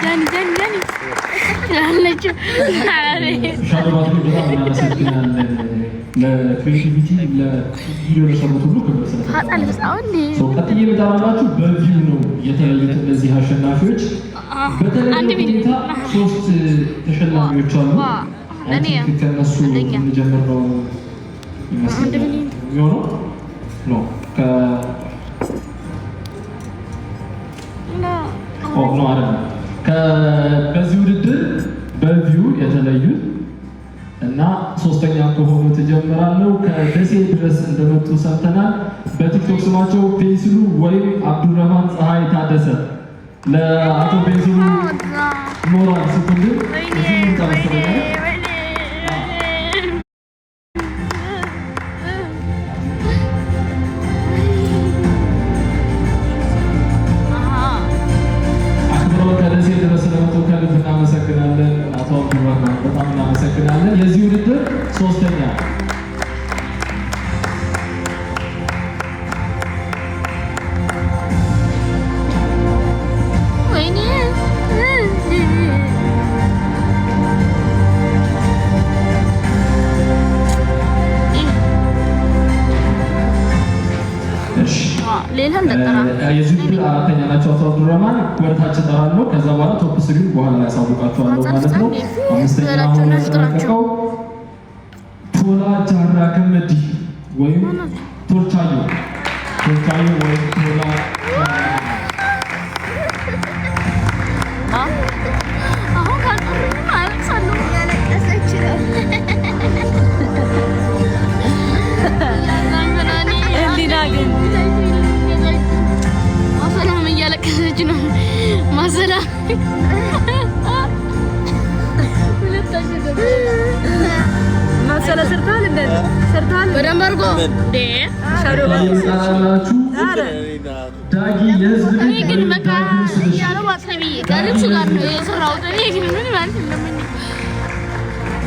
ጃኒ ጃኒ ጃኒ ትላለች። Shadow Battery በጣም እናመሰግናለን። ለ creativity ለቪዲዮ ለሰሩት ሁሉ ክብር ስለተሰማን። ቀጥዬ የምጠራላችሁ በ view ነው የተለዩት እነዚህ አሸናፊዎች። በተለየ ሁኔታ ሶስት ተሸላሚዎች አሉ። ከእነሱ እንጀምር ነው ይመስለኛል የሚሆነው፣ no no አይደለም። በዚህ ውድድር በ view የተለዩት እና ሶስተኛ ከሆኑ ትጀምራለሁ። ከደሴ ድረስ እንደመጡ ሰምተናል። በቲክቶክ ስማቸው ፔንሲሉ ወይም አብዱረህማን ፀሐይ ታደሰ። ለአቶ ፔንሲሉ ሞራል ስጡልን። እዚህ ይምጣ መሰለኝ። አክብረው ከደሴ ድረስ ስለመጡ ከልብ እናመሰግናለን። አቶ አብዱረህማን በጣም እናመሰግናለን። የዚህ ውድድር ሶስተኛ። ወይኔ። እሺ። ሌላ እንደጠራ የዚህ ውድድር አራተኛ ናቸው አቶ አብዱረህማን። ወደታች እጠራለሁ። ከዛ በኋላ top three በኋላ ላይ ያሳውቃቸዋለሁ ማለት ነው። አምስተኛ ሆኖ ያጠናቀቀው ቶላ ጃራ ገመዲ ወይም ቶልቻዮ፣ ቶልቻዮ ወይም ቶላ ጃራ። አሁን ካልጠሩኝማ አለቅሳለሁ። እያለቀሰች ነው። ህሊና ግን ማሰላም እያለቀሰች ነው። ማሰላም ሁለታችን ማሰላ ሰርተሃል እንደ ሰርተሃል። በደንብ አድርጎ እንዴ። Shadow ይጠራላችሁ ዳጊ የህዝብ እኔ ልጅ ግን ወይም በቃ ዳጊ ስለሺ። ያለው ባትሪ ከልብሱ ጋር ነው የሰራሁት። እኔ ግን ምን ማለት እንደምን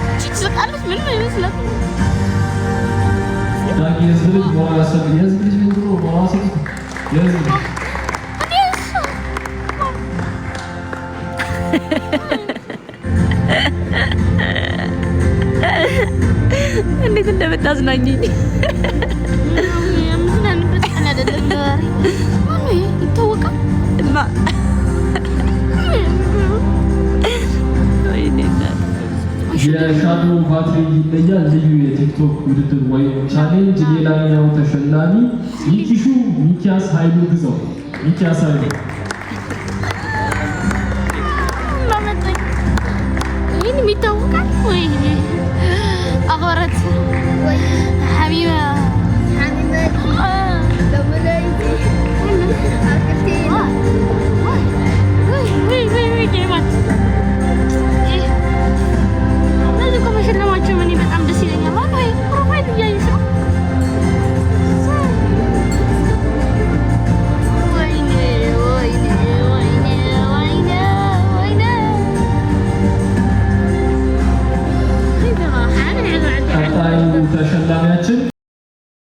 እቺ ትስቃለች፣ ምንም አይመስላትም። ዳጊ የህዝብ ልጅ ሞራል ያሰብ የህዝብ ልጅ ነኝ ብሎ ሞራል ሰጥ የህዝብ ልጅ። እኔ እሱ እንዴት እንደምታዝናኝኝ። የምዝናንበት ቀን አይደለም ዛሬ። ማነው ይሄ? ይታወቃል። እማ ወይኔ እናት። የ Shadow Battery ይለያል ልዩ የቲክቶክ ውድድር ወይም challenge ሌላኛው ተሸላሚ ሚኪሹ ሚኪያስ ኃይሉ ግዘው፣ ሚኪያስ ኃይሉ።